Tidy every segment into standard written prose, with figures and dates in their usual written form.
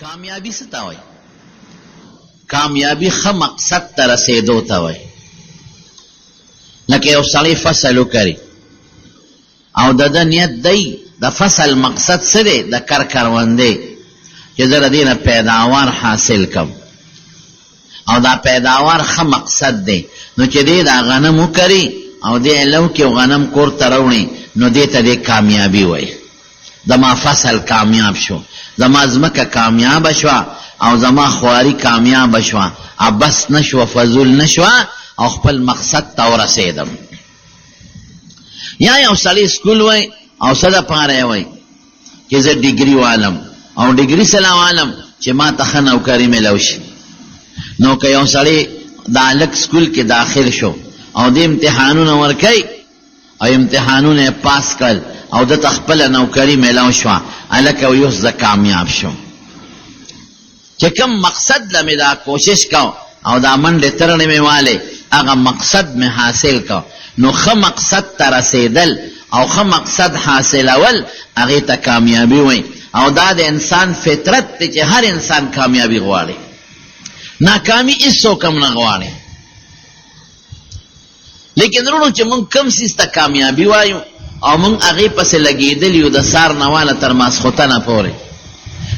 کامیابی څه ته وایي؟ کامیابی ښه مقصد ته رسېدو ته وایي. لکه یو سړی فصل وکري او د ده نیت دی د فصل مقصد څه دی؟ د کر کروندې چې زه د دې نه پیداوار حاصل کړم او دا پیداوار ښه مقصد دی، نو چې دی دا غنم وکري او دی لو کې غنم کور ته راوړي نو دې ته دی کامیابي وایي. زما فصل کامیاب شو، زما ځمکه کامیابه شوه او زما خواري کامیابه شوه، عبث نه شوه، فضول نه شوه او خپل مقصد ته ورسېدم. یا یو سړی سکول وای او څه دپاره یې وای چې زه ډیګري والم او ډیګري څه لا والم چې ما ته ښه نوکري میلاو شي. نو که یو سړی د هلک سکول کې داخل شو او دې امتحانونه ورکوي او امتحانونه یې پاس کړل او ده ته خپله نوکري میلاو شوه، هلکه وایي اوس زه کامیاب شوم. چې کوم مقصد له مې دا کوشش کاو او دا منډې ترړې مې والې هغه مقصد مې حاصل کړ. نو ښه مقصد ته رسېدل او ښه مقصد حاصلول هغې ته کامیابي وایي او دا د انسان فطرت دی چې هر انسان کامیابي غواړي، ناکامي هېڅوک هم نه غواړي. لیکن وروڼو چې مونږ کوم څیز ته کامیابي وایو او مونږ هغې پسې لګېدلي یو د سهار نه واله تر ماسخوتنه پورې،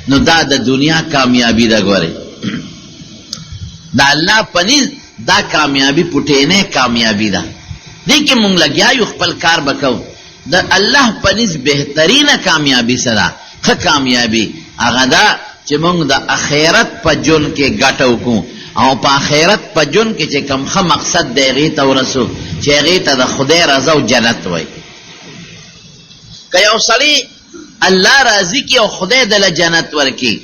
نو دا د دنیا کامیابي ده. ګورئ د الله په نیز دا کامیابي پټینۍ کامیابي ده. دې کې مونږ لګیا یو، خپل کار به کوو. د الله په نزد بهترینه کامیابي څه ده؟ ښه کامیابي هغه ده چې موږ د اخرت په ژوند کې ګټه وکړو او په اخرت په ژوند کې چې کوم ښه مقصد دی هغې ته ورسو چې هغې ته د خدای رضا او جنت وایي. که یو سړی الله راضي کړي او خدای دله جنت ورکړي،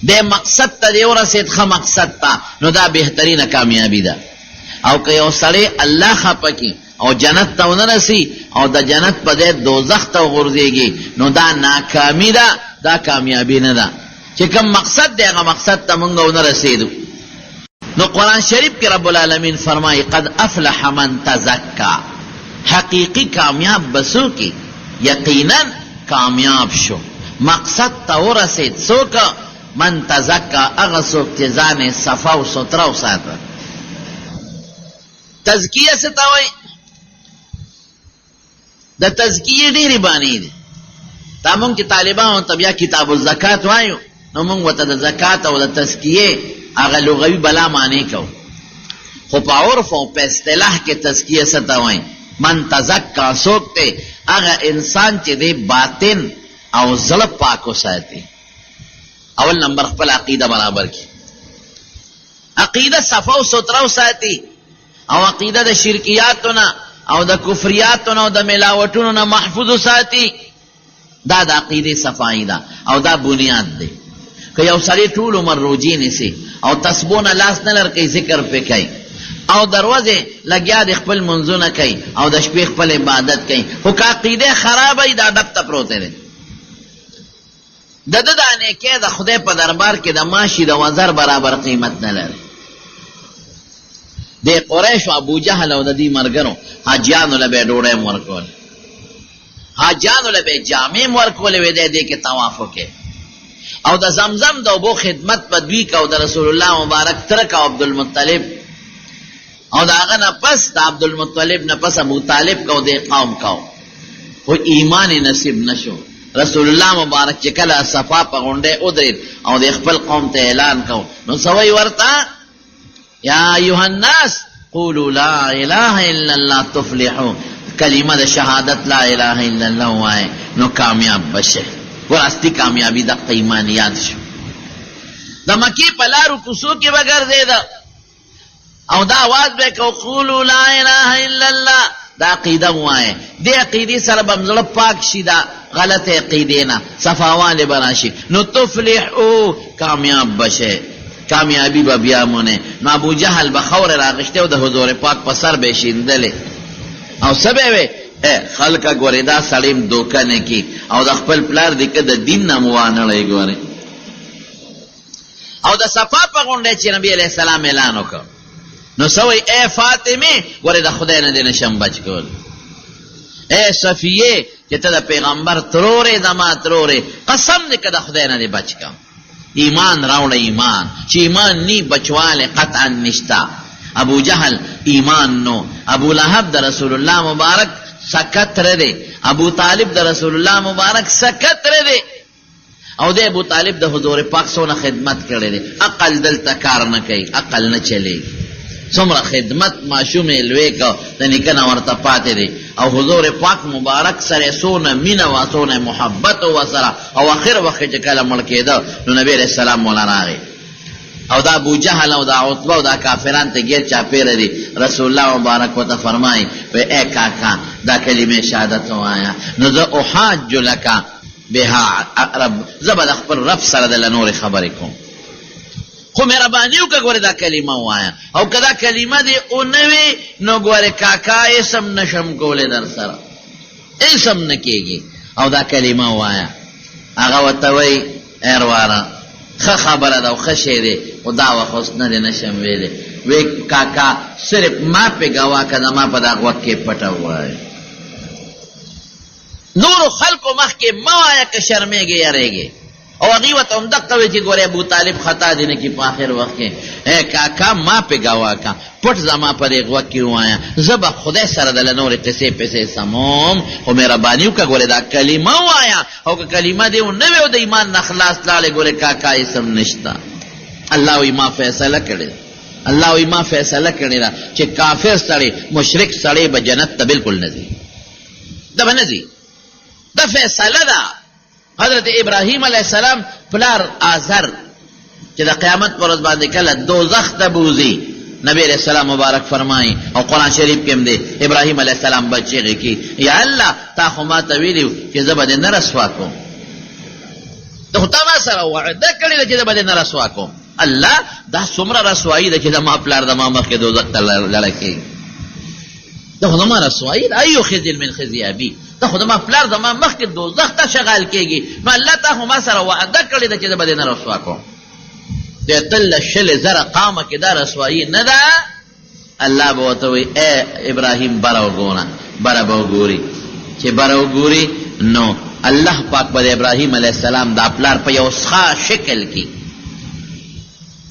دی مقصد ته دی ورسېد، ښه مقصد ته، نو دا بهترینه کامیابي ده. او که یو سړی الله خفه کړي او جنت ته ونه رسي او د جنت په ځای دوزخ ته وغورځېږي، نو دا ناکامي ده، دا کامیابي نه ده. چې کوم مقصد دی هغه مقصد ته مونږ ونه رسېدو. نو قرآن شریف کې رب العالمین فرمایي قد افلح من تزکا، حقیقي کامیاب به څوک وي؟ یقینا کامیاب شو، مقصد ته ورسېد، څوک؟ من تزکا، هغه څوک چې ځان یې صفا او سوتره وساته. تزکیه څه ته وایي؟ د تزکیې ډېرې بانې دي. دا مونږ چې طالبانو ته بیا کتاب الزکات وایو نو مونږ ورته د زکات او د تزکیې هغه لغوي بلا معنی کوو، خو په عرف او په اصطلاح کې تزکیه څه ته وایي؟ من تزکا، څوک دی؟ هغه انسان چې دی باطن او زړه پاک وساتي. اول نمبر خپل عقیده برابر کړي، عقیده صفا او سوتره وساتي او عقیده د شرکیاتو نه او د کفریاتو نه او د ملاوټونو نه محفوظ وساتي. دا د عقیدې صفایي ده او دا بنیاد دی. که یو سړی ټول عمر روژې نیسي او تسبو نه لاس نه لر کوي، ذکر پرې کوي او د ورځې لګیا دی خپل لمونځونه کوي او د شپې خپل عبادت کوي، خو که عقیده خرابه وي دا ډب ته پروت دی. د ده دا نیکی د خدای په دربار کې د ماشي د وزر برابر قیمت نه لري. د قریشو ابو جهل او د دوی ملګرو حاجیانو له به یې ډوډۍ هم ورکوله، حاجیانو له به یې جامې هم ورکولې، وې دی دې کې طواف وکړي او د زمزم د اوبو خدمت به دوی کو، د رسول الله مبارک تره کو عبدالمطلب، او د هغه نه پس د عبدالمطلب نه پس ابو طالب کو، دې قوم کو، خو ایمان یې نصیب نه شو. رسول الله مبارک چې کله صفا په غونډۍ ودرېد او د خپل قوم ته اعلان کو، نو څه وایي ورته؟ یا ایها الناس قولوا لا اله الا الله تفلحوا، کلمه د شهادت لا اله الا الله ووایئ نو کامیاب به شئ. ګوره اصلي کامیابي دقه ایمان یاد شو. د مکې په لارو کوڅو کې به ګرځېده او دا اواز به یې کو قولوا لا اله الا الله، دا عقیده ووایه، دې عقیدې سره به زړه پاک شي دا غلطې عقیدې نه صفاوالی به راشي، نو تفلحو کامیاب به شئ، کامیابي به بیا مونې. نو ابو جهل به خاورې راغشتې او د حضور پاک په سر به یې شیندلې او څه به یې وې، ای خلکه ګورې دا سړی هم دوکه نه کړي او د خپل پلار نیکه د دین نه مو وانه ړوي. ګورې او د صفا په غونډۍ چې نبی علیه السلام اعلان وکړ نو څه وایي؟ ای فاطمې ګورې د خدای نه دې نشم بچ کول، ای صفیې چې ته د پیغمبر ترور یې، زما ترور یې، قسم دې که د خدای نه دې بچ کړم. ایمان راوړه ایمان چې ایمان نی بچواله قطعا نشتا. ابو جهل ایمان نو، ابو لهب د رسول الله مبارک سکه تره دی، ابو طالب د رسول الله مبارک سکه تره دی، او د ابو طالب د حضور پاک څونه خدمت کړی دی. عقل دلته کار نه کوي، عقل نه چلیږي. څومره خدمت ماشوم یې لوی کړ، د نیکه نه ورته پاتې دی، او حضور پاک مبارک سره څونه مینه وه، څونه محبت و ورسره، او اخر وخت کې چې کله مړ کېده نو نبی علیه السلام وله راغی، او دا ابو جهل او دا عتبه او دا کافران ته ګیر چاپېره دي. رسول الله مبارک ورته فرمایي، وایي ای کاکا دا کلمې شهادت ووایه نو زه احاج لک بها رب، زه به د خپل رب سره دله نورې خبرې کوم، خو مهرباني وکړه ګورې دا کلمه ووایه، او که دا کلمه دې ونه وي نو ګورې کاکا هېڅ هم نه شم کولی در سره، هېڅ هم نه کېږي، او دا کلمه ووایه. هغه ورته وایي ای وروره ښه خبره ده او ښه شی دی، خو دا وخت اوس نه دی، نه شم ویلی. وی کاکا صرف ما پې ګواه که زما په دا غوږ کې پټه ووایه، نورو خلکو مخکې مه وایه که شرمېږې یرېږې. او هغوی ورته همدقه وایي چې ګورې ابو طالب خطا دې نه کړي په آخر وخت کې، ای کاکا ما پې ګواه که، پټ زما په دې غوږ کې ووایه، زه به خدای سره دله نورې قصې پسې سموم، خو مهرباني وکړه ګورې دا کلمه ووایه، او که کلمه دې ونه وي او د ایمان نه خلاص لاړې ګورې کاکا هېڅ هم نشته. الله وایي ما فیصله کړې ده، الله وایي ما فیصله کړې ده چې کافر سړی، مشرک سړی به جنت ته بالکل نه ځي، دا به نه ځي، دا فیصله ده. حضرت ابراهیم علیه السلام پلار آزر چې د قیامت پر ورځ باندې کله دوزخ ته بوځي، نبی علیه السلام مبارک فرمایي او قرآن شریف کې هم دی، ابراهیم علیه السلام به چیغې کړي، یا الله تا خو ما ته ویلي چې زه به دې نه رسوا کوم، ته خو تا ما سره وعده کړې ده چې زه به دې نه رسوا کوم. الله دا څومره رسوایي ده چې زما پلار زما مخکې دوزخ ته لړه کېږي، دا خو زما رسوایي ده، ایو خزي من خزي ابي، دا خو زما پلار زما مخکې دوزخ ته شغال کېږي، نو الله تا خو ما سره وعده کړې ده چې زه به دې نه رسوا کوم. د 18,000 قامه کې دا رسوایي نه ده. الله به ورته وایي ای ابراهیم بره وګوره، بره به وګوري، چې بره وګوري نو الله پاک به د ابراهیم علیه السلام دا پلار په یو ښه شکل کې،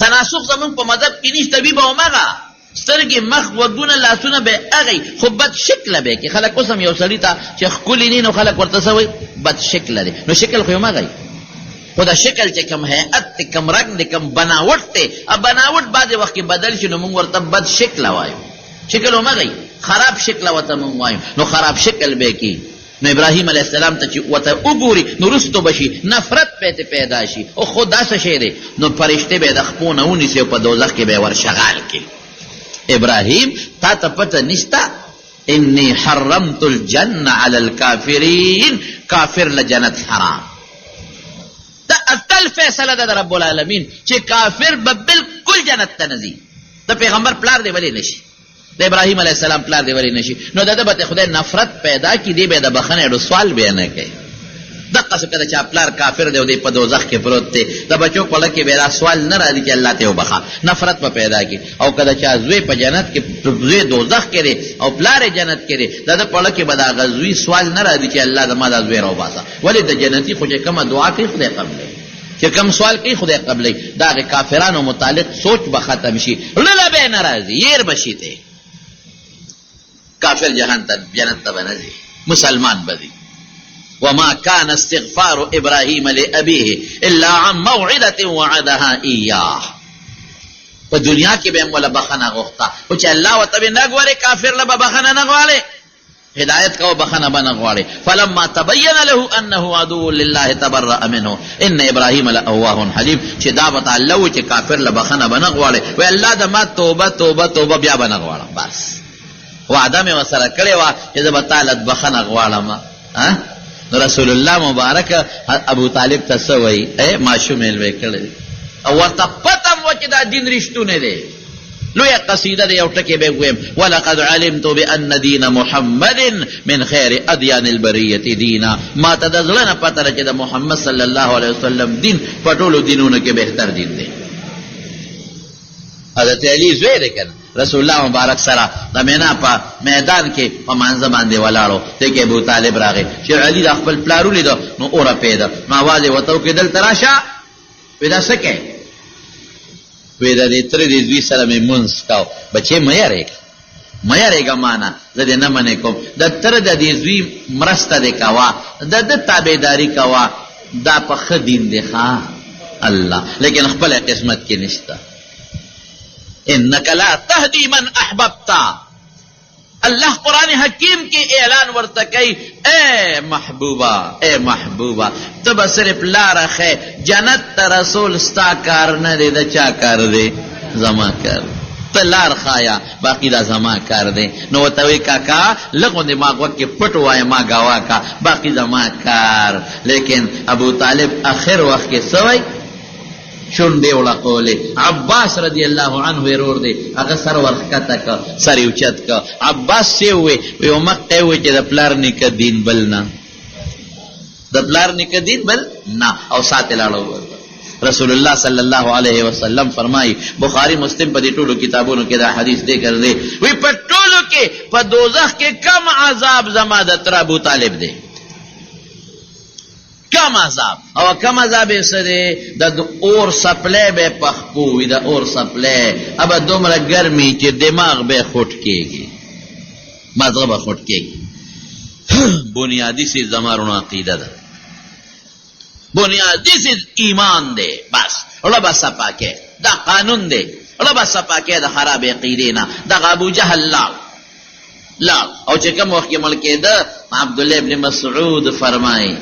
تناسخ زموږ په مذهب کې نشته، وي به همغه سترګې، مخ، غوږونه، لاسونه به هغه وي، خو بد شکله به کړي. خلک اوس هم یو سړي ته چې ښکلي نه نو خلک ورته څه وایي؟ بد شکله دی. نو شکل خو یې همغه وي، خو د شکل چې کوم هیئت دی، کوم رنګ دی، کوم بناوټ دی، بناوټ بعضې وخت کې بدل شي نو موږ ورته بد شکله وایو. شکل همغه وي، خراب شکله ورته موږ وایو، نو خراب شکل به کړي. نو ابراهیم علیه السلام ته چې ورته وګوري نو وروسته به شي نفرت به ترې پیدا شي، او خو دا څه شی دی؟ نو فرشتې به یې د خپو نه ونیسي او په دوزخ کې به یې ورشغال کړي. ابراهیم تا ته پته نشته، انی حرمت الجنة علی الکافرین، کافر له جنت حرام. دا اتل فیصله ده د رب العالمین چې کافر به بالکل جنت ته نه ځي. د پیغمبر پلار دی ولې نه شي، د ابراهیم علیه السلام پلار دی ولې نه شي؟ نو د ده به خدای نفرت پیدا کړي، دی به د بخښنې ډو سوال بیا نه کوي. دقسې که د چا پلار کافر دی او دی په دوزخ کې پروت دی، د بچو په زړه کې به دا سوال نه راځي چې الله ته یې وبخښه، نفرت به پیدا کړي. او که د چا زوی په جنت کې، زوی دوزخ کې دی او پلار یې جنت کې دی، د ده په زړه کې به د هغه زوی سوال نه راځي چې الله زما دا زوی راوباسه. ولې؟ د جنتي خو چې کومه دعا کوي خدای قبلوي، چې کوم سوال کوي خدای قبلوي. د هغې کافرانو متعلق سوچ به ختم شي، زړه له به یې نه راځي، یېر به شي ته. کافر جهان ته جنت ته به نه ځي، مسلمان به ځي. وما كان استغفار ابراهيم لأبيه الا عن موعدة وعدها اياه. په دنیا کې به هم وله بخښنه غوښته، خو چې الله ورته وایي نه ګورې کافر له به بخښنه نه غواړې، هدایت کوه بخښنه به نه غواړې. فلما تبین له انه عدو لله تبرأ منه ان ابراهیم لأواه حلیم. چې دا به ته الله وایي چې کافر له بخښنه به نه غواړې، وایي الله د ما توبه توبه توبه بیا به نه غواړم، بس وعده مې ورسره کړې وه چې زه به تا له بخښنه غواړم. نو رسول الله مبارک ابو طالب ته څه وایي؟ ای ماشوم یې لوی کړی دی او ورته پته هم وه چې دا دین رښتونی دی. لویه قصیده ده، یو ټکی به ووایم، ولقد علمت بان دین محمد من خیر ادیان البریة دینا. ما ته د زړه نه پته ده چې د محمد صلی الله علیه وسلم دین په ټولو دینونو کې بهتر دین دی. حضرت علی زوی دی کنه، رسول الله مبارک سره د مینا په میدان کې په مانځه باندې ولاړو، دې کې ابو طالب راغی، چې علی د خپل پلار ولید نو اورپېده، نو اواز یې ورته وکړ، دلته راشه. وی دا څه کوې؟ وی د دې تره دې زوی سره مې مونځ کاو. بچې مه یریږه، مه یریږه مانه، زه دې نه منې کوم. د تره د دې زوی مرسته دې کوه، د ده تابعداري کوه، دا په ښه دین دی ښه الله، لیکن خپله قسمت کې نشته. انک لا تهدی من احببت. الله قرآن حکیم کې اعلان ورته کوي، اے محبوبه، اے محبوبه، ته به صرف لاره ښیې، جنت ته رسول ستا کار نه دی، د چا کار دی؟ زما کار دی. ته لار ښایه، باقي دا زما کار دی. نو ورته وایي، کاکا لږ غوندې ما غوږ کې پټ ووایه، ما ګواه کا، باقي زما کار. لیکن ابو طالب اخر وخت کې څه وایي؟ شونډې وړقولې، عباس رضی الله عنه یې ورور دی، هغه سر ورښکته کړ، سر یې اوچت کړ، عباس څه ووې؟ وې همقه یې ووې چې د پلار نیکه دین بل نه، د پلار نیکه دین بل نه، او سات یې لاړه ووته. رسول الله صلی الله علیه وسلم فرمایي، بخاری مسلم په دې ټولو کتابونو کې دا حدیث ذکر دی، وی په ټولو کې په دوزخ کې کم عذاب زما د تره ابو طالب دی. کم عذاب او کم عذاب یې څه دی؟ د اور څپلۍ به یې په خپو وي، د اور څپلۍ به دومره ګرمي چې دماغ به یې خوټ کېږي، مازغه به خوټ کېږي. بنیادي څیز زما وروڼو عقیده ده، بنیادي څیز ایمان دی، بس زړه به صفا کې، دا قانون دی، زړه به صفا کې د خرابې عقیدې نه. دغه ابوجهل لاړ لاړ او چې کوم وخت کې مړ کېده، عبدالله ابن مسعود فرمایي،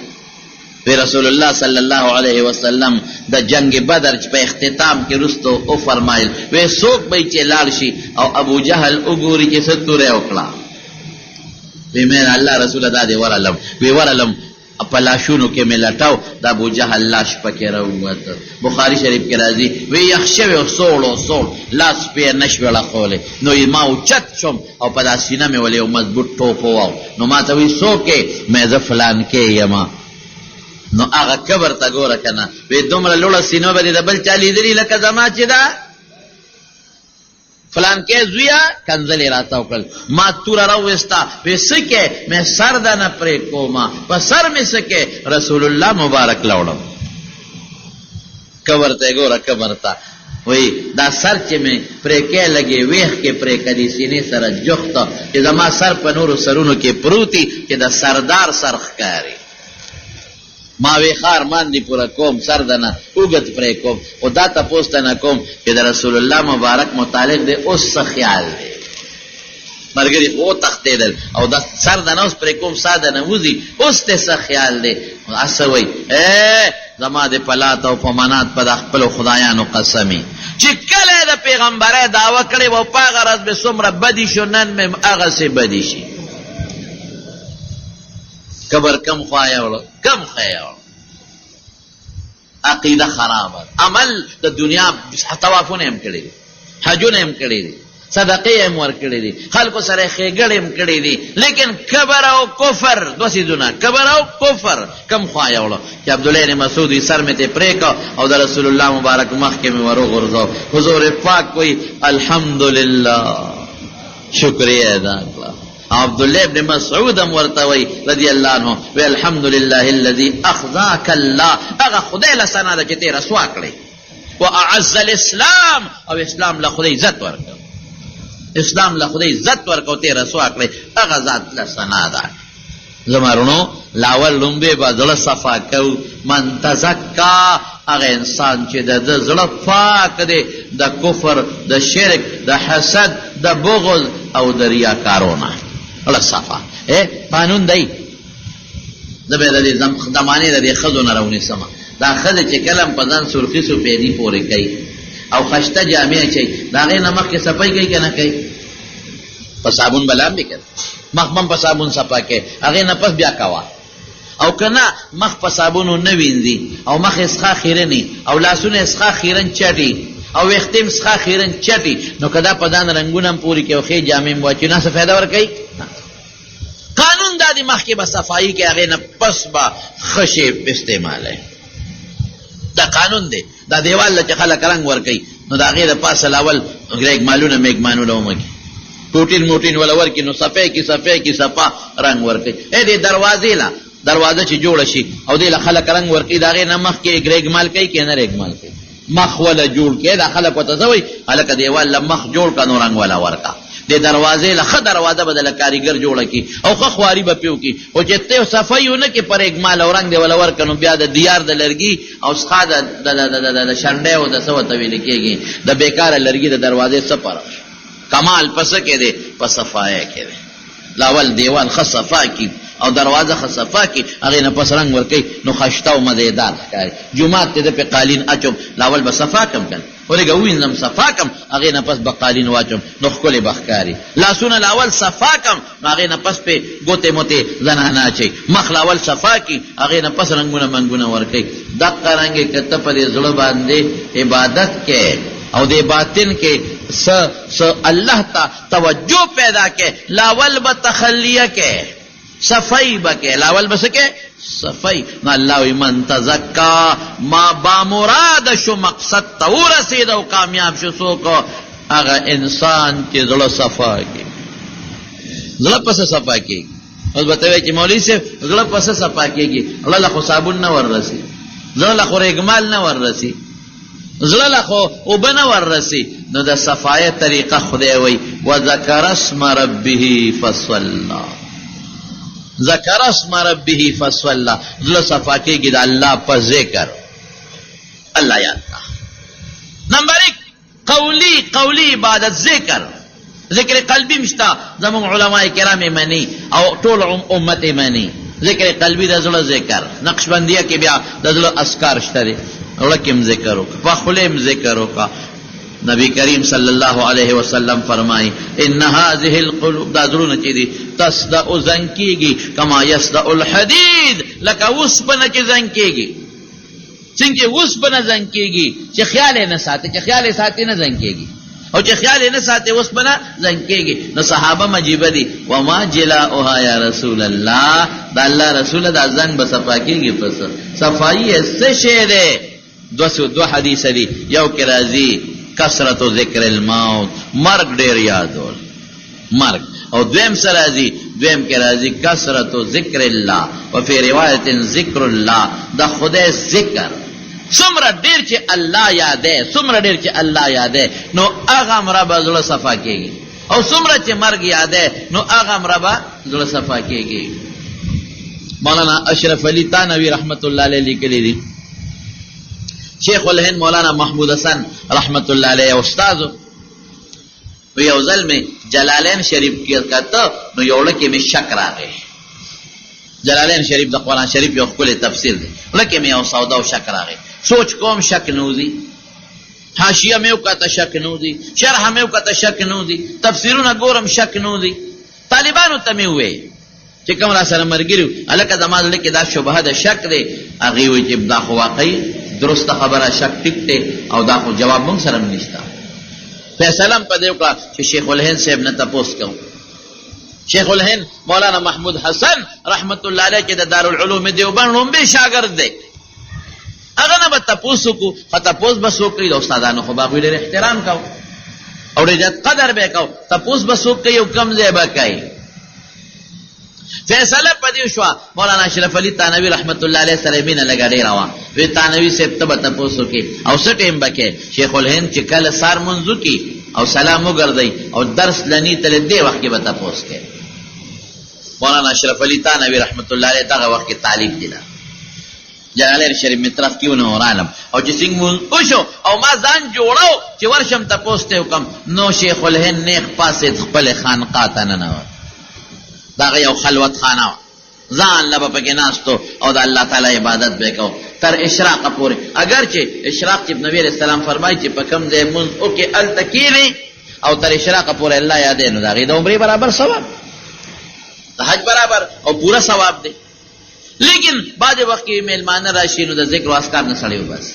وی رسول الله صلی الله علیه وسلم د جنگ بدر چې په اختتام کې وروسته وفرمایل، وی څوک به چې لاړ شي او ابو جهل وګوري چې څه توره وکړه، وی مې الله رسول دا دی ورلم، وی ورلم په لاشونو کې مې لټاو، د ابوجهل لاش پکې راووت. بخاري شریف کې راځي، وی یخ شوی و، سوړ و، سوړ، لاس پې یې نه شوې ړخولی، نو یې ما اوچت شوم او په دا سینه مې ولې یو مضبوط ټوپ وواو، نو ما ته وی څوک یې؟ مې زه فلانکی یم. نو هغه کبر ته ګوره که نه، وی دومره لوړه سینه به دې د بل چا لیدلي لکه زما چې ده؟ فلانکی زویه کنځلې راته وکړل، ما توره راوویسته، وې څه کې؟ مې سر دنه پرې کومه، په سر مې څه کې؟ رسول الله مبارک له وړم. کبر ته یې ګوره کبر ته، وایي دا سر چې مې پرې کې لږې ویښ کې پرې که دې سینې سره جوخت چې زما سر په نورو سرونو کې پروت وي چې د سردار سر ښکاري. ما وې ښه ارمان دې پوره کوم، سر دنه اوږد پرې کوم، خو دا تپوس دنه کوم چې د رسول الله مبارک متعلق دې اوس څه خیال دی؟ ملګري خو وتښتېدل او د سر دنه اوس پرې کوم، ساه دنه وځي، اوس دې څه خیال دی؟ هسې وایي، ای زما دې په لات او په منات په دا خپلو خدایانو قسم وي چې کله یې د پیغمبرۍ دعوه کړې وه په هغه ورځ مې څومره بدي شو، نن مې هم هغسې بدي شي. کبر کم خوا یوړ، کم خوا یوړ، عقیده خرابه، عمل د دنیا طوافونه هم کړي دي، حجونه هم کړي دي، صدقې هم ورکړي دي، خلکو سره ښېګړې هم کړي دي، لیکن کبر او کفر دوه څیزونه، کبر او کفر کم خوا یوړ چې عبدالله بن مسعود وي سر مې ترې پرې کړ او د رسول الله مبارک مخکې مې وروغورځاو. حضور پاک وایي الحمدلله، شکریه ادا کړه. عبدالله ابن مسعود هم ورته وایي رضی الله عنه، وی الحمدلله الذي اخزاک الله، هغه خدای له ثنا ده چې ته رسوا کړې، واعز الاسلام، او اسلام له خدای عزت ورکړ، اسلام له خدای عزت ورکړ او ته رسوا کړې، هغه ذات له ثنا ده. زما وروڼو لاول لومبی به زړه صفا کوو، من تزکا، هغه انسان چې د ده زړه پاک دی د کفر، د شرک، د حسد، د بغض او د ریاکارو نه، زړه صفا. ای قانون دی، زه به د دې زمانې د دې ښځو نه راونیسم، دا ښځې چې کله هم په ځان سرخي سفیدي پورې کوي او خشته جامې اچوي، د هغې نه مخکې صفایي کوي که نه کوي؟ په صابون به لامبي که نه؟ مخ به هم په صابون صفا کې، هغې نه پس بیا کوه. او که نه مخ په صابون ونه وینځي او مخ یې څخه خیرني او لاسونه یې څخه خیرن چټي او ویښتې هم څخه خیرن چټي، نو که دا په ځان رنګونه هم پورې کړي او ښې جامې هم واچوي، نو څه فایده ورکوي؟ قانون دا دی مخکې به صفایي کوي، هغې نه پس به ښه شی استعمالوي. دا قانون دی. دا دیوال له چې خلک رنګ ورکوي نو د هغې د پاسه له اول ریګمالونه میګمانونه ومکي، پروټین موټین وله ورکړي، نو صفه کي صفه کي صفا رنګ ورکوي. ای دې دروازې له د دروازه چې جوړه شي او دې له خلک رنګ ورکوي، د هغې نه مخکې رېګمال کوي که نه رېګمال کوي؟ مخ وله جوړ کړي. دا خلک ورته څه وایي؟ هلکه دېوال له مخ جوړ کړه نو رنګ وله ورکړه. دې دروازې له ښه دروازه به دله کاریګر جوړه کړي او ښه خواري به پرې وکړي، خو چې ته صفایي ونه کړې په رېګمال او رنګ دې وله ورکړه نو بیا د دیار د لرګي او سخا د د شنډۍ او د څه ورته ویل کېږي د بېکاره لرګي د دروازې څه فرق شو؟ کمال په څه کې دی؟ په صفایۍ کې دی. لاول دیوال ښه صفا کی او دروازه ښه صفا کی، هغې نه پس رنګ ورکوي نو خشته او مزیدار ښکاري. جومات ته زه پې قالین اچوم، لاول به صفا کم کنه، ولږه ووینځم صفا کم، هغې نه پس به قالین واچوم نو ښکلی به ښکاري. لاسونه لاول صفا کم نو هغې نه پس پې ګوتې موتې زنانه اچوي. مخ لاول صفا کی، هغې نه پس رنګونه منګونه ورکوي. دقه رنګې که ته په دې زړه باندې عبادت کوې او دې باطن کې څه څه الله ته توجه پیدا کې، لاول به تخلیه کې، صفائی به کې، لاول به څه کې؟ صفائی. نو الله وی من تزکا، ما با مراد شو، مقصد ته ورسید او کامیاب شو څوک؟ هغه انسان چې زړه صفا کې. زړه پس صفا کېږي؟ اوس به ته وایې چې مولوي صاحب زړه پس صفا کېږي؟ زړه له خو صابون نه وررسي، زړه له خو رېګمال نه وررسي، زړه له خو اوبه نه وررسي. نو د صفایۍ طریقه خدای وایي وذکر اسم ربه فصلی، ذکر اسم ربه فصلی. زړه صفا کېږي د الله په ذکر، الله یاد کا. نمبر 1 قولی، قولی عبادت ذکر، ذکر قلبی مشتا، زمون علماء کرام منی او ټول امت منی. ذکر قلبی د زړه ذکر، نقشبندیه کې بیا د زړه اذکار شته دی، زړه کې هم ذکر وکړه، په خولې هم ذکر وکړه. نبی کریم صلی الله علیه وسلم فرمایي ان هذه القلوب، دا زړونه چې دي تصدأ زنګ کېږي کما یصدأ الحدید، لکه اوسپنه چې زنګ کېږي. څنګه اوسپنه زنګ کېږي؟ چې خیال یې نه ساتي، چې خیال یې ساتي نه زنګ کېږي، او چې خیال یې نه ساتي اوسپنه زنګ کېږي. نو صحابه مجیبه دي، وما جلاؤها یا رسول الله، د الله رسوله دا زنګ به صفا کېږي په څه؟ صفایي یې څه شی دی؟ دوه حدیثه دي، یو کې راځي کثرت ذکر الموت، مرګ ډېر یادول، مرګ. او دویم څه راځي؟ دویم کې راځي کثرت ذکر الله، وفي روایت ذکر الله، د خدای ذکر. څومره ډېر چې الله یادې، څومره ډېر چې الله یادې نو هغه مره به زړه صفا کېږي، او څومره چې مرګ یادې نو هغه مره به زړه صفا کېږي. مولانا اشرف علي تانوي رحمت الله علیه لیکلي دي، شیخ الهند مولانا محمود حسن رحمت الله علیه استاد، نو یو ځل مې جلالین شریف کې کته نو یو لکه مې شک راغی. جلالین شریف د قرآن شریف یو ښکلی تفسیر دی. لکه مې یو سودا او شک راغی، سوچ کوم شک نه وځي، حاشیه مې وکته شک نه وځي، شرح مې وکته شک نه وځي، تفسیرونه ګورم شک نه وځي. طالبانو ته مې وویل چې کوم را سره ملګري وو، هلکه زما زړه کې دا شبهه د شک دی. هغوی وایي چې دا خو واقعي درسته خبره، شک ټیک دی او دا خو جواب موږ سره هم نشته. فیصله هم په دې وکړه چې شیخ الهند صاحب نه تپوس کوم. شیخ الهند مولانا محمود حسن رحمت الله علیه چې د دارالعلوم دیوبند ړومبی شاګرد دی، هغه نه به تپوس وکړو. خو تپوس به څوک کوي؟ د استادانو خو به هغوی ډېر احترام کوو او ډېر زیات قدر به یې کوو. تپوس به څوک کوي او کوم ځای به کوي؟ فیصله په دې شوه، مولانا اشرف علي تانوي رحمت الله علیه سره مینه لږه ډېره وه. وی تانوي صاحب ته به تپوس وکړې او څه ټایم به کوې؟ شیخ الهند چې کله سهار لمونځ وکړي او سلام وګرځوي او درس له نی تللی دې وخت کې به تپوس کوې. مولانا اشرف علي تانوي رحمت الله علیه دغه وخت کې طالب دی. جلالین شریف مې طرف کې ونه رالم او چې څنګه مونځ وشو او ما ځان جوړو چې ورشم تپوس ته وکم، نو شیخ الهند نیغ پاڅېد خپلې خانقاه ته ننوت. د هغه یو خلوت خانه وه، ځان له به پکې ناست او د الله تعالی عبادت به یې کوو تر اشراقه پورې. اګر چې اشراق چې نبي علیه السلام فرمایي چې په کوم ځای مونځ وکړې هلته کښېنې او تر اشراقه پورې الله یادوې، نو د هغې د عمرې برابر ثواب، د حج برابر او پوره ثواب دی. لیکن بعضې وخت کې مېلمانه راشي نو د ذکر او اذکار نه سړی وباسي،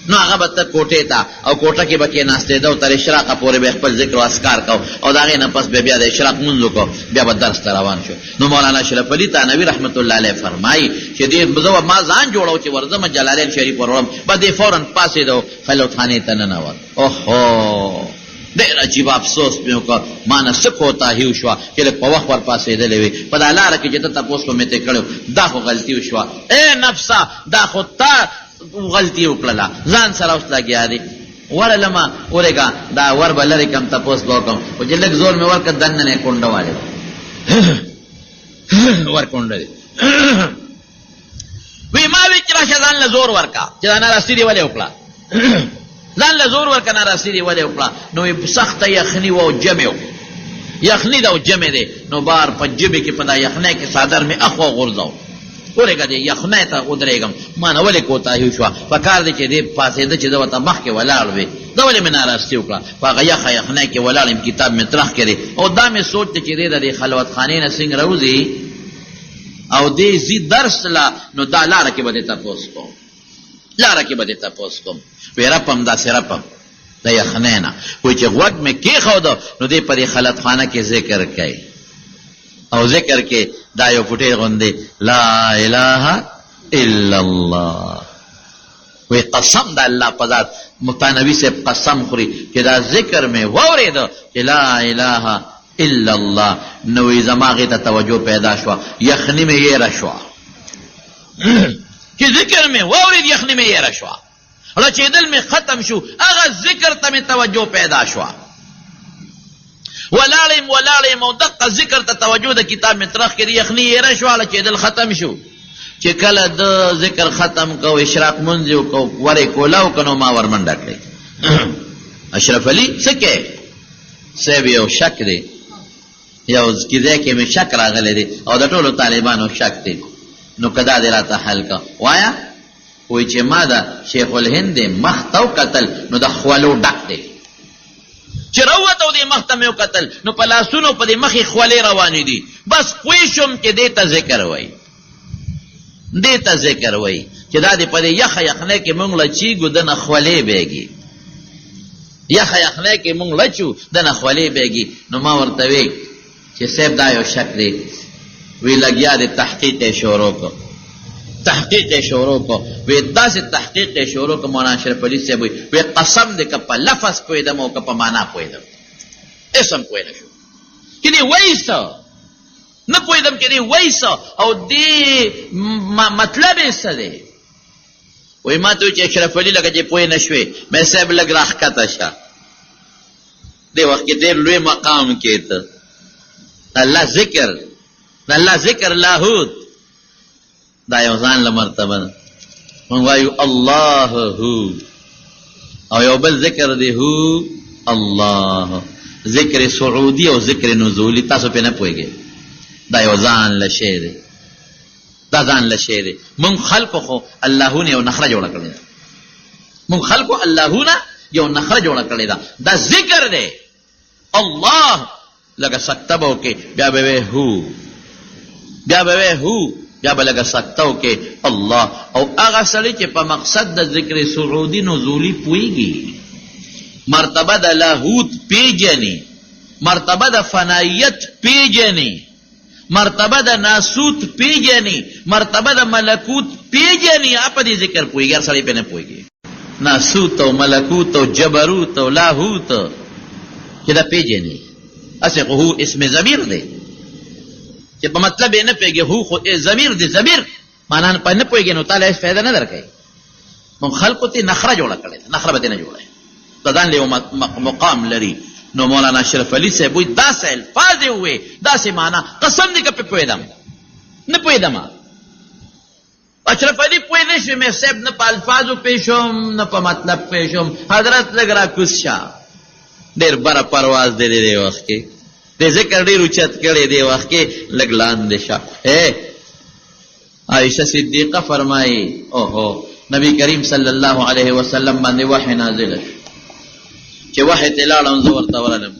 نو هغه به ته کوټې ته او کوټه کې به کېناستېده او تر اشراقه پورې به خپل ذکر او اذکار کو او د هغې نه پس به بیا د اشراق لمونځ وکړو، بیا به درس ته روان شو. نو مولانا اشرف علي تانوي رحمت الله علیه فرمایي چې دې زه ما ځان جوړو چې ورځم جلالین شریف ور وړم، به دې فورا پاڅېده او خلوتخانې ته ننوت. اوهو! ډېر عجیب افسوس مې وکړ، ما نه څه کوتاهي وشوه چې لږ په وخت ورپاڅېدلی وی، په دا لاره کې چې ته تپوس به مې ترې کړی و، دا خو غلطي وشوه. ای نفسه! دا خو تا غلطي وکړله، ځان سره اوس لګیا دی. ورغلم، ورېږه دا ور به لرې کړم، تپوس به وکړم، خو چې لږ زور مې ورکړ، دننه یې کونډه والې وه. ور کونډه دی. وی ما وی چې راشه ځان له زور ورکا چې دا ناراستی دی ولې وکړه، ځان له زور ورکا، ناراستی دی ولې وکړه. نو سخته یخني وه او جمع و، یخني ده او جمع دی، نو بار په جبې کې په دا یخنۍ کې څادر مې اخوا غورځاو، ورېږه دې یخنۍ ته ودرېږم، ما نه ولې کوتاهي وشوه، په کار دی چې دې پاڅېده چې زه ورته مخکې ولاړ وې، دا ولې مې ناراستی وکړه. په هغه یخه یخنۍ کې ولاړ یم، کتاب مې ترخ کړی او دا مې سوچ دی چې دی د دې خلوتخانې نه څنګه راوځي او دې ځي درس له، نو دا لاره کې به دې تپوس کوم، لاره کې به دې تپوس کوم. وی رپم داسې رپم د یخنۍ نه، وایي چې غوږ مې کېښود نو دې په دې خلطخانه کې ذکر کوي او ذکر کې دا یو پټې غوندې لا اله الا الله. وی قسم د الله په ذات، متانوي صاحب قسم خوري چې دا ذکر مې واورېده چې لا اله الا الله، نو وی زما هغې ته توجه پیدا شوه، یخني مې یېره شوه. چې ذکر مې واورېد یخني مې یېره شوه، رچېدل مې ختم شو، هغه ذکر ته مې توجه پیدا شوه. ولاړ یم ولاړ یم او دقه ذکر ته توجه د کتاب مې ترخ کړي، یخني یېره شوه، رچېدل ختم شو. چې کله د ذکر ختم کو، اشراق مونځ یې وکړو، ور یې کولاو کړ، نو ما ورمنډه کړې، اشرف علي څه کوې؟ صاحب یو شک دی، یو ځای کې مې شک راغلی دی او د ټولو طالبانو شک دی، نو که دا دې راته حل که. وایه. وایي چې ما د شیخ الهند مخ ته وکتل نو د خولو ډک دی، چې راووت او دې مخ ته مې وکتل نو په لاسونو په دې مخ یې خولې روانې دي، بس پوه شوم چې دې ته ذکر وایي، دې ته ذکر وایي چې دا دې په دې یخه یخنۍ کې مونږ لچیږو دنه خولې بهږي، یخه یخنۍ کې مونږ لچو دنه خولې بهږي. نو ما ورته وی چې صاحب دا یو شک دی، وی لګیا دی تحقیق یې شروع کړ، تحقیق یې شروع کړ، وی داسې تحقیق یې شروع کړ. مولانا اشرف علي صاحب وی، وی قسم دی که په لفظ پوهېدم او که په معنا پوهېدم، هېڅ هم پوه نه شوم چې دی وایي څه، نه پوهېدم چې دی وایي څه او دې مطلب یې څه دی. وایي ما ته وایي چې اشرف علي لکه چې پوه نه شوې، مې صاحب لږ راښکته شه، دې وخت کې ډېر لوی مقام کې ته الله ذکر، د الله ذکر لاهوت دا یو ځان له مرتبه ده. موږ وایو الله هو، او یو بل ذکر دی هو الله، ذکر سعودي او ذکر نزولی، تاسو پې نه پوهېږئ، دا یو ځان له شی دی، دا ځان له شی دی. موږ خلکو خو اللهونه یو نخره جوړه کړې ده، موږ خلکو اللهونه یو نخره جوړه کړې ده، دا ذکر دی الله، لږه سکته به وکړې بیا به وایې هو، بیا به وایې هو، بیا به لږه سکته وکړې الله. او هغه سړی چې په مقصد د ذکر سعودي نزولي پوهېږي، مرتبه د لاهوت پېژني، مرتبه د فنایت پېژني، مرتبه د ناسوت پیژني، مرتبه د ملکوت پیژني، هغه په دې ذکر پوهېږي، هر سړی پرې نه پوهېږي. ناسوت او ملکوت او جبروت او لاهوت چې دا پیژني، هسې خو هو اسم ضمیر دی چې په مطلب یې نه پوهېږي، هو خو ضمیر دی، ضمیر معنا په نه پوهېږي نو تاله هېڅ فایده نه درکوي. موږ خلکو ته نخره جوړه کړې ده، نخره به ترې نه جوړوي، د ځان له یو مقام لري. نو مولانا اشرف علي صاحب وایي داسې الفاظ یې وویې، داسې معنا، قسم دی که پرې پوهېدم نه پوهېدم. اشرف علي پوه نه شوې، مې صاحب نه په الفاظو پوه شوم نه په مطلب پوه شوم، حضرت لږ راکوز شه، ډېر بره پرواز دی دې وخت کې، دې ذکر ډېر اوچت کړی دې وخت کې، لږ لاندې شه. عائشه صدیقه فرمایي، اوهو، نبی کریم صلی الله علیه وسلم باندې وحی نازله شو، چې وحی ته لاړم زه ورته ورغلم،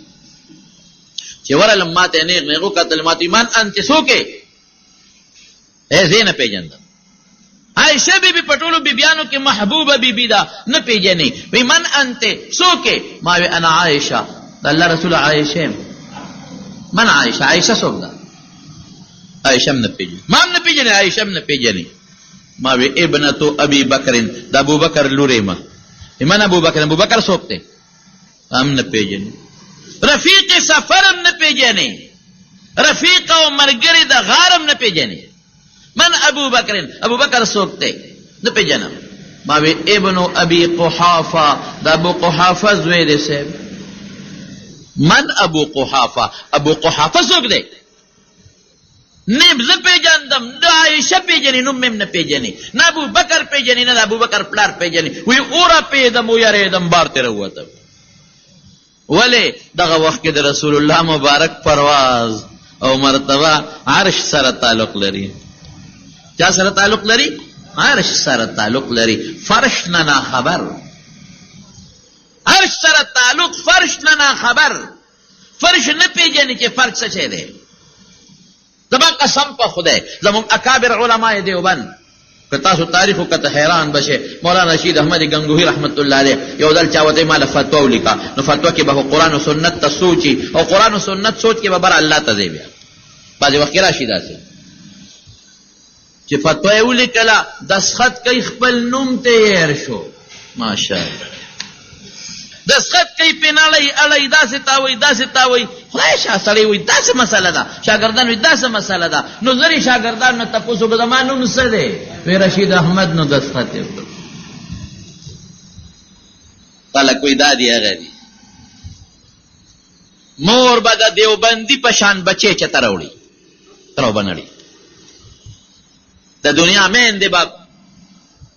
چې ورغلم ما ته نیغ نیغ وکتل، ما ته من انت، څوک یې؟ ای زه نه پېژندم. عائشه بی بی په ټولو بیبیانو کې محبوبه بی بی ده، نه پېژني. وی من انت، څوک یې؟ ما وی انا عائشه، د الله رسول عائشه یم. من عائشه، عائشه څوک ده؟ عائشه هم نه پېژني، ما هم نه پېژني، عائشه هم نه پېژني. ما وی ابنتو ابي بکر، د ابوبکر لور یم. من ابوبکر، ابوبکر څوک دی؟ هم نه پېژني. رفیق سفر هم نه پېژنې، رفیق او ملګری د غار هم نه پېژنې. من ابو بکر، ابو بکر څوک دی؟ نه پېژنم. ما وی ابن ابي قحافه، د ابو قحافه زوی دی صاحب. من ابو قحافه، ابو قحافه څوک دی؟ نه زه پېژندم، نه عایشه پېژني، نوم مې هم نه پېژني، نه ابوبکر پېژني، نه د ابوبکر پلار پېژني. وایي ورپېدم، ویرېدم، بار ترې راووتم. ولې؟ دغه وخت کې د رسول الله مبارک پرواز او مرتبه عرش سره تعلق لري. چا سره تعلق لري؟ عرش سره تعلق لري، فرش نه ناخبر. عرش سره تعلق، فرش نه ناخبر. فرش نه پیژني چې فرش څه شی دی. زما قسم په خدای، زموږ اکابر علماء دیوبند، که تاسو تاریخ وکته حیران به شئ. مولانا رشید احمد ګنګوهي رحمت الله علیه یو ځل چا ورته ما له فتوا ولیکه، نو فتوا کې به قرآن او سنت ته سوچي، او قرآن او سنت سوچ کې به بر الله ته ځي. بیا بعضې وخت کې راشي داسې چې فتوا یې ولیکله، دستخط کوي خپل نوم ته یې هېر شو. ماشاءالله، دستخط کوي پې نړۍ اړوي، داسې تاووي داسې تاووي. خدای شه سړی وایي داسې مسله ده، شاګردان وایي داسې مسله ده. نو زر یې شاګردانو نه تپوس وکړ زما نوم څه دی؟ وایي رشید احمد. نو دستخط یې وکړ. خلک وایي دا دي هغه دي. مور به د دیوبندي په شان بچی چته راوړي، راوبنړي. د دنیا میندې به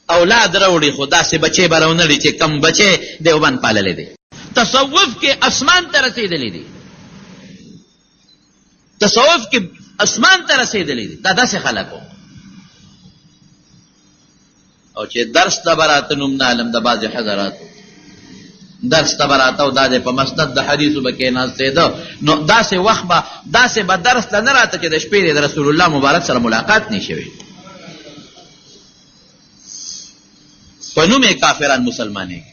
اولاد راوړي، خو داسې بچی به راونړي چې کوم بچی دیوبند پاللی دی. تصوف کې اسمان ته رسېدلی دی، تصوف کې اسمان ته رسېدلی دی. دا داسې خلک وو. او چې درس ته به راته نوم نه علم د بعضې حضراتو درس ته به راته، او دا دی په مسند د حدیثو به کېناستېده، نو داسې وخت به داسې به درس ته نه راته چې د شپې د رسول الله مبارک سره ملاقات نه شوی. په نوم یې کافران مسلمانېږي.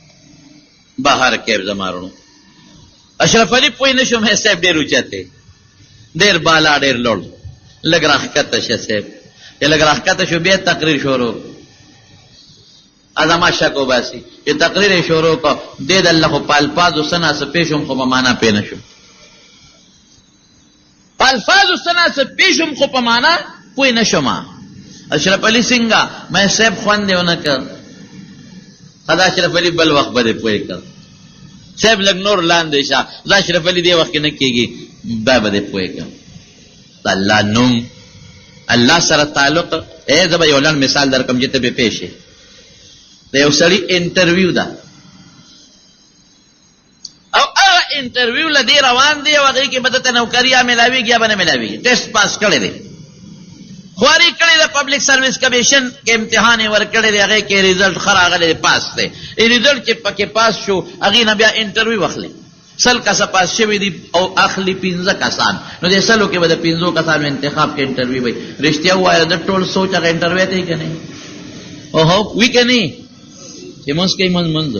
بهر کیف زما وروڼو، اشرف علي پوه نه شوم، صاحب ډېر اوچت دی، ډېر بالا، ډېر لوړ، لږ راښکته شه صاحب. چې لږ راښکته شو، بیا تقریر شروع. زما شک وباسي چې تقریر یې شروع کړ، دې د الله خو په الفاظو څه نا څه پوه شوم، خو په معنا پوه نه شوم. په الفاظو څه نا څه پوه شوم، خو په معنا پوه نه شوم. اشرف علي څنګه مې صاحب خوند یې ونه کړ. ښه دا اشرف علي بل وخت به دې پوه کړ. صاحب لږ نور لاندې شه، دا اشرف علي دې وخت کې نه کېږي، دا به دې پوه کړم. د الله نوم، الله سره تعلق. ای زه به یو لنډ مثال درکړم چې ته پرې پوه شې. د یو سړي انټرویو ده، او هغه انټرویو له دې روان دی، او هغې کې به ده ته نوکري یا ملاویږي یا به نه ملاویږي. ټیسټ پاس کړی دی، خواري کړې ده، پبلک سرویس کمیشن کې امتحان یې ورکړی دی، هغې کې ریزلټ ښه راغلی دی، پاس دی. ریزلټ چې پکې پاس شو، هغې نه بیا انټرویو اخلي. 100 کسه پاس شوي دي او اخلي پنځه کسان، نو دې 100 کې به د پنځو کسانو انتخاب کې انټرویو وي. رښتیا ووایه، د ټول سوچ هغه انټرویو ته یې که نه؟ اوهو وي که نه؟ چې مونځ کوي، مونځ مونځ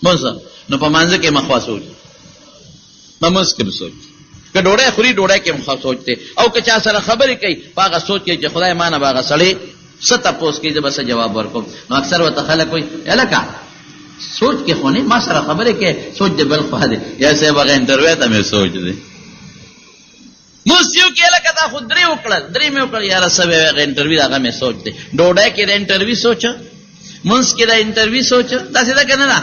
مونځ، نو په مانځه کې مخوا سوچ، په مونځ کې سوچ. که ډوډۍ خوري، ډوډۍ کې مخوا سوچ دی، او که چا سره خبرې کوي، په هغه سوچ کې چې خدای ما نه به هغه سړی څه تپوس کوي، زه به څه جواب ورکوم. نو اکثر ورته خلک وایي هلکه سوچ کې خو نه ما سره خبرې کوې، سوچ دې بل خوا دی. یا صاحب هغه انټرویو ته مې سوچ دی. موس یو کې لکه دا خو درې وکړل، درې مې وکړل، یاره څه وایې، هغه انټرویو هغه مې سوچ دی. ډوډۍ کې د انټرویو سوچ، مونځ کې د انټرویو سوچ، داسې ده که نه ده؟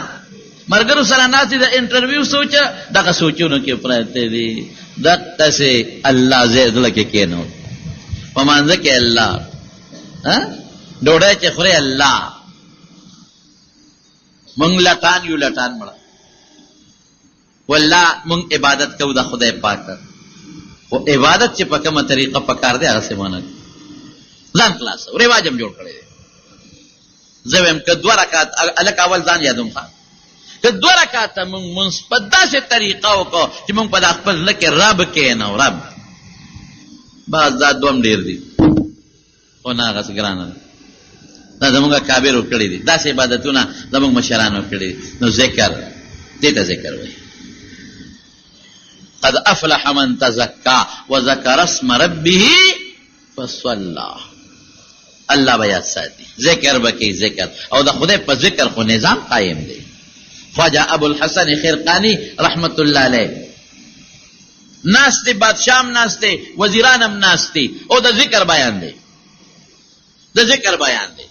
ملګرو سره ناست د انټرویو سوچ، دغه سوچونو کې پراته دي. دقسې الله زه زړه کې کېنو، په مانځه کې الله، ډوډۍ چې خورې الله. مونږ لټان یو، لټان مړه والله. مونږ عبادت کوو د خدای پاک، خو عبادت چې په کومه طریقه پکار دی هغسې مو نه ځان خلاصو، رواج هم جوړ کړی دی. زه وایم که دوه رکعت، هلکه اول ځان یادوم، ښه که دوه رکعته مونږ مونځ په داسې طریقه وکړو چې مونږ په دا خپل زړه کې رب کښېنو، رب بس، دا دوم ډېر دي، خو نه هغسې ګرانه ده. دا زموږ اکابرو کړي دي، داسې عبادتونه زموږ مشرانو کړي دي. نو ذکر دې ته ذکر وایي. قد افلح من تزکا وذکر اسم ربه فصلى. الله به یاد ساتي، ذکر به کوي ذکر، او د خدای په ذکر خو نظام قایم دی. خواجه ابو الحسن خرقانی رحمت الله علیه ناست دی، بادشاه هم ناست دی، وزیران هم ناست دي او د ذکر بیان دی، د ذکر بیان دی.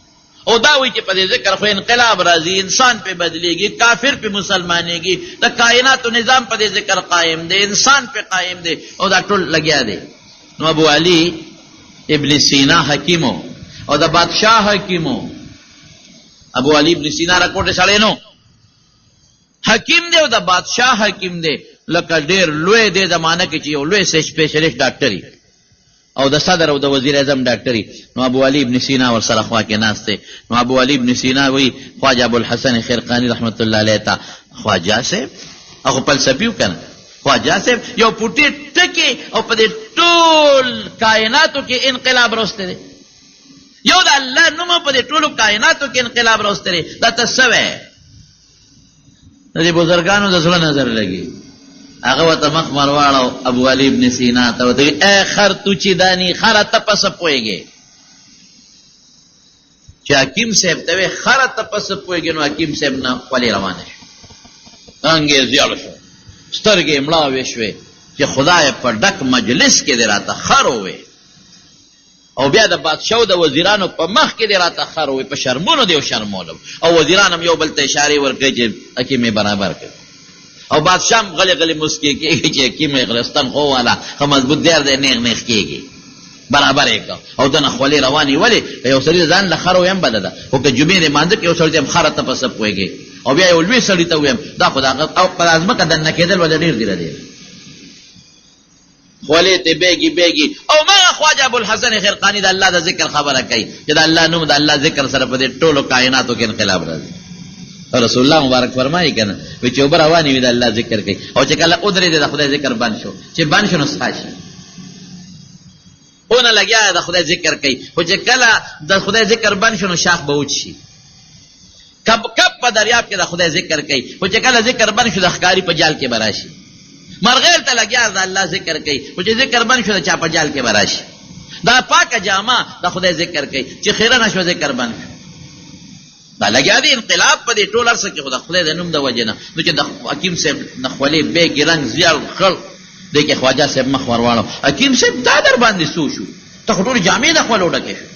او دا وایي چې په دې ذکر خو انقلاب راځي، انسان پې بدلېږي، کافر پې مسلمانېږي، د کائناتو نظام په دې ذکر قایم دی، انسان پې قایم دی او دا ټول لګیا دی. نو ابو علي ابن سینا حکیم او د بادشاه حکیم، ابو علي ابن سینا راکوټه سړی نو حکیم دی او د بادشاه حکیم دی، لکه ډېر لوی دی زمانه کې چې یو لوی سپیشلیست ډاکټر او د صدر او د وزیر اعظم ډاکټر. نو ابو علي ابن سینا ورسره خوا کې ناست دی. نو ابو علي ابن سینا وایي خواجه ابوالحسن خرقاني رحمت الله علیه ته، خواجه صاحب هغه فلسفي و که نه، خواجه صاحب یو پوټې ټکې او په دې ټول کائناتو کې انقلاب راوستی دی، یو د الله نوم په دې ټولو کائناتو کې انقلاب راوستی دی، دا ته څه وایې؟ د دې بزرګانو د زړه نظر لګي. هغه ورته مخ مرواړو ابو علي ابن سینا ته، ورته وایي ای خر تو چې دانی خره ته په څه پوهېږې؟ چې حکیم صاحب ته وایي خره ته په څه پوهېږې، نو حکیم صاحب نه خولې روانه شو، رنګ یې زیړ شو، سترګې یې مړاوې شوې چې خدای په ډک مجلس کې دې راته خر ووې او بیا د بادشاه او د وزیرانو په مخ کې دې راته خر ووې، په شرمونو دې وشرمولم. او وزیران هم یو بل ته اشارې ورکوي چې حکیم یې برابر کړ، او بادشاه هم غلی غلی مسکی کېږي چې حکیم یې غلستن خو والا ښه مضبوط دیر دی، نیغ نیغ کېږي، برابر یې کړ. او دنه خولې روانې ولې که یو سړي ځان له خر ویم بده ده، خو که جمعې دې مانځه کې یو سړي ته هم خره ته په څه پوهېږې، او بیا یو لوی سړي ته ویم دا خو د هغه او په ځمکه دننه کېدل ولې ډېر دي ردې خولې ته بیګي بیګي. او مغه خواجه ابوالحسن خرقاني د الله د ذکر خبره کوي چې د الله نوم د الله ذکر سره په دې ټولو کائناتو کې انقلاب راځي. رسول الله مبارک فرمایي که نه، وایي چې اوبه روانې وي د الله ذکر کوي، او چې کله ودرېدې د خدای ذکر بند شو، چې بند شو نو ستا شي اونه لګیا د خدای ذکر کوي، خو چې کله د خدای ذکر بند شو نو شاخ به وچ شي. کب کب په دریاب کې د خدای ذکر کوي، خو چې کله ذکر بند شو د ښکاري په جال کې به راشي. مرغۍ ته لګیا د الله ذکر کوي، خو چې ذکر بند شو د چا په جال کې به راشي. دا پاکه جامه د خدای ذکر کوي، چې خیرنه شوه ذکر بند شو. دا لګیا دی انقلاب په دې ټول هر څه کې، خو د خدای د نوم د وجې نه. نو چې د حکیم صاحب د خولې بیګې رنګ زیړ خړ دی کې خواجه صاحب مخ ورواړو، حکیم صاحب دا در باندې څه شو؟ ته خو ټولې جامې د خولو ډکې شو،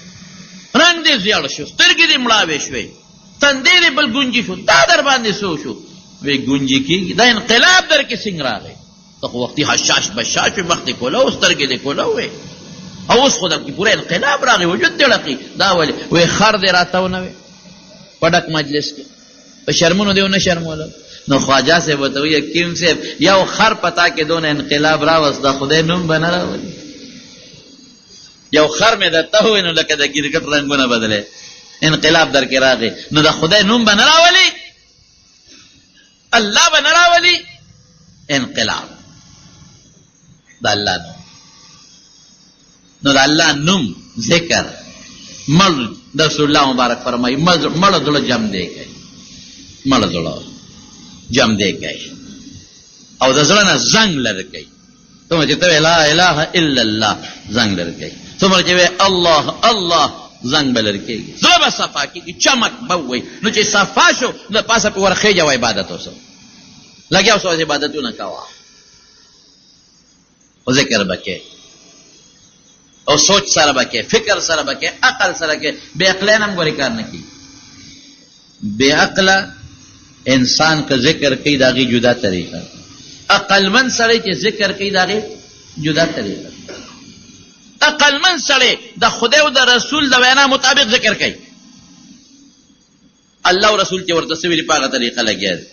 رنګ دې زیړ شو، سترګې دې مړاوې شوې، تندې دې بل ګونجي شو، دا در باندې څه شو؟ وی ګونجي کېږي، دا انقلاب در کې څنګه راغی؟ ته خو وختي حشاش بشاش وې، مخ دې کوله و، سترګې دې کوله وې، او اوس خو درکې پوره انقلاب راغی، وجود دې ړقي، دا ولې؟ وی خر دې راته ونه وې په ډک مجلس کې، په شرمونو دې ونه شرمولم. نو خواجه صاحب ورته وایي حکیم صاحب یو خر په تا کې دونه انقلاب راوست، د خدای نوم به نه راولي؟ یو خر مې درته وویل نو لکه د ګرګټ رنګونه بدلې، انقلاب در کې راغی، نو د خدای نوم به نه راولي؟ الله به نه راولي انقلاب؟ د الله نوم، نو د الله نوم ذکر مړ، د رسول الله مبارک فرمایي مړ زړه جم دی کوي، مړ زړه جم دی کوي او د زړه نه زنګ لرې کوي. څومره چې ته وایې لا اله الا الله زنګ لرې کوي، څومره چې وایې الله الله زنګ به لرې کېږي، زړه به صفا کېږي، چمک به ووایي. نو چې صفا شو نو د پاسه پرې ورخېږه او عبادت وسو لګیا اوسه، عبادتونه کوه او ذکر به کې او سوچ سره به کې، فکر سره به کې، عقل سره کې. بې عقلین هم ګورې کار نه کوي. بې عقله انسان که ذکر کوي د هغې جدا طریقه، عقلمند سړی چې ذکر کوي د هغې جدا طریقه. عقلمند سړی د خدای او د رسول د وینا مطابق ذکر کوي، الله او رسول چې ورته څه ویلي په هغه طریقه لګیا دی.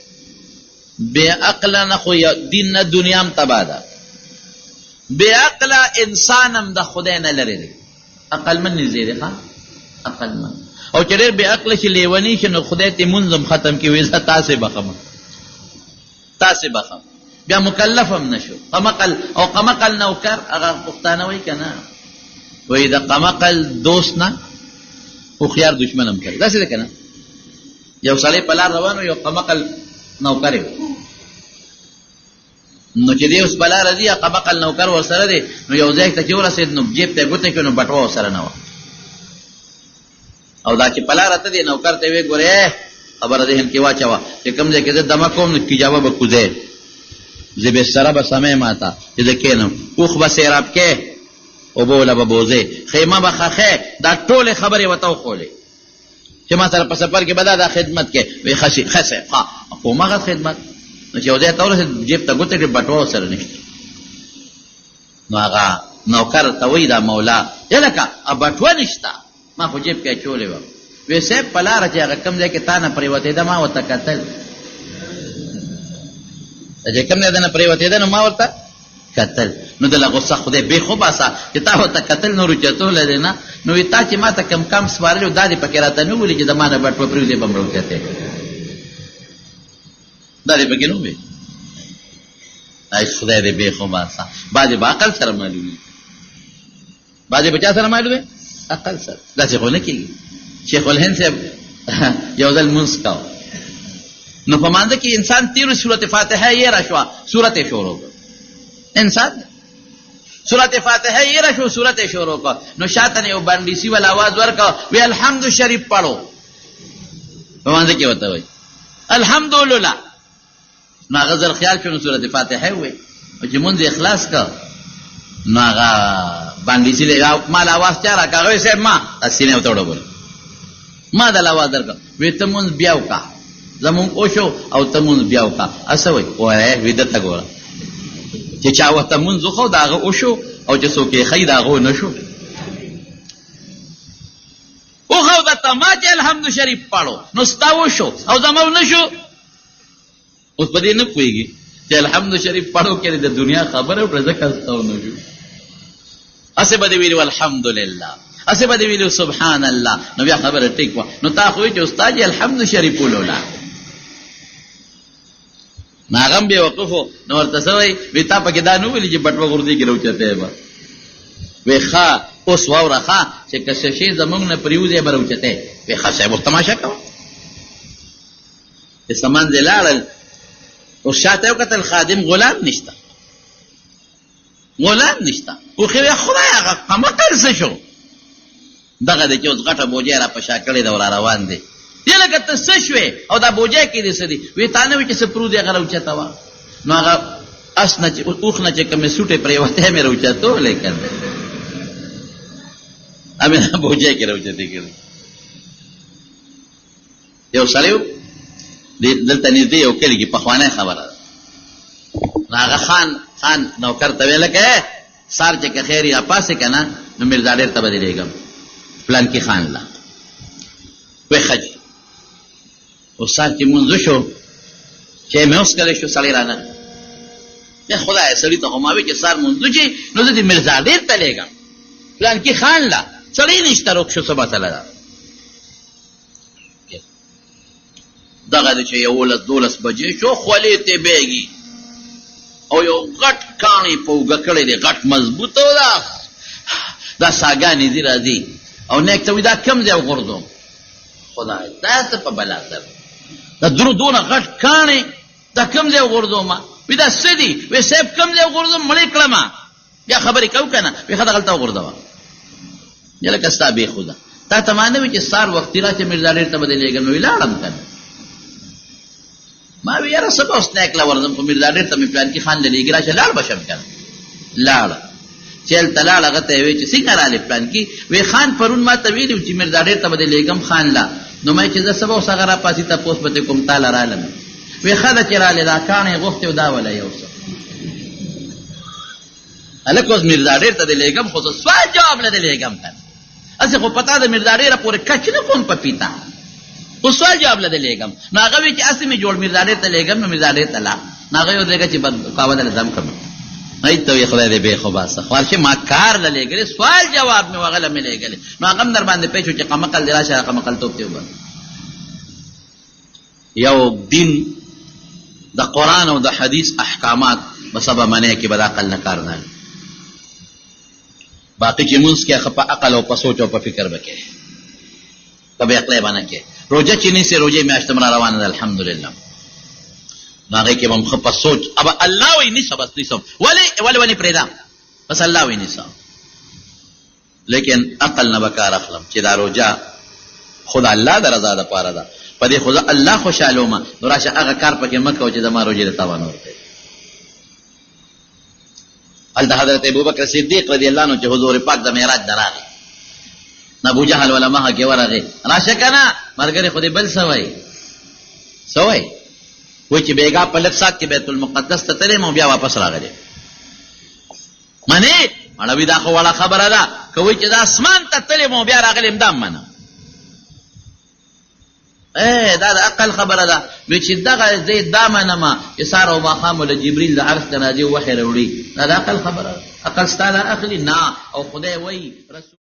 بې عقله نه خو دین نه دنیا هم تباه ده، بې عقله انسان هم د خدای نه لرې دی. عقلمن نږدې دی، ښه عقلمن. او چې ډېر بې عقله شي، لیونی شي، نو خدای ته مونځ هم ختم کړي، وایي زه تاسې بخښم، تاسې بخښم، بیا مکلف هم نه شو. قمقل او قمقل نوکر، هغه پښتانه وایي که نه، وایي د قمقل دوست نه هوښیار دښمن هم کوي. داسې ده که نه؟ یو سړی په لار روان و، یو قمقل نوکر یې، نو چې دی اوس په لاره ځي، قمقل نوکر ورسره دی، نو یو ځای ته چې ورسېد نو جیب ته یې ګوته کړې، نو بټوه ورسره نه وه. او دا چې په لاره ته دی، نوکر ته یې ویې ګورې خبره ذهن کې واچوه چې کوم ځای کې زه دمه کوم نو کیجابه به کوزې. زه بستره به سمې ماته چې زه کښېنم، اوښ به سیراب کې، اوبو له به بوځې، خیمه به ښخې، دا ټولې خبرې ورته وښولې چې ما سره په سفر کې به دا دا خدمت کې. وی ښه ښه صاحب ښه کومه خدمت. نو چې یو ځای ته ورسېد، جیب ته ګوتې کړې، بټوه ورسره نشته. نو هغه نوکر ته وایي دا مولا، یلکه بټوه نشته، ما خو جیب کې اچولې وه. وی صاحب په لاره چې هغه کوم ځای کې تا نه پرېوتېده ما ورته کتل، چې کوم ځای نه پرېوتېده نو ما ورته کتل. نو دله غصه خدای بېخ وباسه چې تا ورته کتل نور اوچتولی دی نه. نو وی تا چې ما ته کوم کم سپارلی و دا دې پکې راته نه ولي چې زما نه بټوه پرېوځي به مړ اوچتې، دا دې پکې نه وي. ای خدای دې بېخ وباسه. بعضې به عقل سره معلومېږي، بعضې په چا سره معلومه؟ عقل سره. داسې خو نه کېږي. شیخ الهند صاحب یو ځل لمونځ کاوه، نو په مانځه کې انسان تېرو سورت فاتحه یې را شوه، سورت یې شروع کړ. انسان سورت فاتحه یې را شو، سورت یې شروع کړ. نو شاته نه یو بانډیسي والا اواز ورکړ، وی الحمد شریف پړو. په مانځه کې ورته وایي الحمدلله. نو هغه زر خیال شو، نو سورت فاتحه وویل. او چې مونځ یې خلاص کړ، نو هغه باندې چې ما له اواز چا راکړ؟ هغه وایي صاحب ما سینه ورته وډبول، ما د له اواز درکړ. وی ته مونځ بیا وکړه، زمونږ وشو او ته مونځ بیا وکړه. څه وایي؟ وایه وی ده ته ګوره چې چا ورته مونځ وښو د هغه وشو، او چې څوک یې ښیي د هغه ونه شو. وښو ده ته ما چې الحمد شریف پړو نو ستا وشو او زما ونه شو. اوس په دې نه پوهېږي چې الحمد شریف پړو کې د دنیا خبره وکړه ځکه ستا ونه شو. هسې به دې ویلي الحمدلله، هسې به دې ویلي سبحان الله، نو بیا خبره ټیک وه. نو تا خو ویل چې استاد یې الحمد شریف ولوله. نو هغه هم بېوقوف و، نو ورته څه وایي؟ وایي تا پکې دا نه ویلي چې بټوه غورځېږي راوچتوې به. وایي ښه اوس واوره ښه چې که څه شی زموږ نه پرېوځي به راوچتې. وایي ښه صاحب اوس تماشه کوه. چې سامان دې لاړل، اوس شاته یې وکتل خادم غلام نشته، غلام نشته. اوښې ویل خدای هغه قمقل څه شو؟ دغه دی چې اوس غټه بوجۍ را په شا کړې ده او را روان دی. دې لکه ته څه شوې او دا بوجۍ کې دې څه دي؟ وی تا نه وي چې څه پروت دی هغه راوچتوه. نو هغه اس نه چې اوښ نه چې کومې سوټې پرېوتی مې راوچتولې که نه، مې دا بوجۍ کې راوچتې کړې. یو سړی و دلته نږدې یو کلي کې، پخوانۍ خبره ده. نو هغه خان خان نوکر ته ویل که سار چې که خیر یې راپاڅې که نه نو میرزا ډېر ته به دې لېږم پلانکي خان له. وایي ښه جي. اوس سار چې لمونځ وشو، چای مې وڅښلی شو، سړی رانغی. ای خدایه سړي ته خو ما وی چې سار لمونځ وشي نو زه دې میرزا ډېر ته لېږم پلانکي خان له، سړی نشته، روک شو، څه مسله ده؟ دغه دی چې 11 12 بجې شو، خولې ته بېږي او یو غټ کاڼی په اوږه کړی دی، غټ مضبوط او دا دا ساګانې دي راځي او نیک ته وایي دا کوم ځای وغورځوم؟ خدای دا څه په بلا سر دا درو دونه غټ کاڼی دا کوم ځای وغورځوم؟ وایي دا څه دي؟ وایي صاحب کوم ځای وغورځوم؟ مړ یې کړم، بیا خبرې کو که نه؟ وایي ښه دغلته وغورځوه. لکه ستا بېخوده تا ته ما نه وي چې سهار وختي راشه میرزا ډېر ته به دې لېږم. نو لاړم که نه؟ ما وی یاره څه به اوس نیک له ورځم، خو میرزا ډېر ته مې پلانکي خان له لېږي، راشه لاړ به شم که نه. لاړه چې هلته لاړ، هغه ته یې وی چې څنګه راغلې پلانکي؟ وی خان پرون ما ته ویلي چې میرزا ډېر ته به دې لېږم خان له. نو ما چې زه څه به اوس هغه راپاڅي تپوس به ترې کوم، تا له رالم. وی ښه ده چې رالې، دا کاڼی یې غوښتی او دا وله یو څه. هلک اوس میرزا ډېر ته دې لېږم، خو زه سوال جواب له دې لېږم که نه، هسې خو په تا د میرزا ډېره پورې کچ نه کوم په پیتا، خو سوال جواب له دې لېږم. نو هغه وی چې هسې مې جوړ میرزا ډېر ته لېږم، نو میرزا ډېر ته لاړ. نو هغه یې ودرېږه چې بد قهوه دله دم کړم. نو ته وایې خدای دې بېخ وباسه، خوار شي ما کار له لېږلی، سوال جواب مې وغله مې لېږلی. نو هغه هم در باندې پېښ شو چې قمقل دې راشه، قمقل توب دې وباسه. یو دین د قرآن او د حدیث احکامات به سبا منې کې به د عقل نه کار نه، باقي چې مونځ کې ښه په عقل او په سوچ او په فکر به کې، په بې عقلۍ به نه کې. روژه چې نیسې، روژې میاشت هم را روانه ده الحمدلله، نو هغې کې به هم ښه په سوچ ابا الله وایي نیسه، بس نیسم. ولې ولې ولې پرېږده، بس الله وایي نیسه، لیکن عقل نه به کار اخلم چې دا روژه خو د الله د رضا دپاره ده، په دې خو زه الله خوشحالوم، نو راشه هغه کار پکې مه کوه چې زما روژې ته تاوان ورکوي. هلته حضرت ابوبکر صدیق رضی الله عنه چې حضور پاک د معراج نه راغی، نو ابو جهل ولا مخه کې ورغی، راشه که نه ملګری خو دې بل څه وایي، څه وایي؟ وایي چې بېګا په لږ ساعت کې بیت المقدس ته تللی یم او بیا واپس راغلی. منې؟ مړوي دا خو وړه خبره ده، که وایي چې دا اسمان ته تللی یم او بیا راغلی یم، دا هم منم. اے دا د عقل خبره ده. وی چې دغه زه دا منم چې سهار او ماښام له جبریل د عرش نه راځي وحی راوړي، دا د عقل خبره ده. عقل ستا دا اخلي نه، او خدای وایي رسول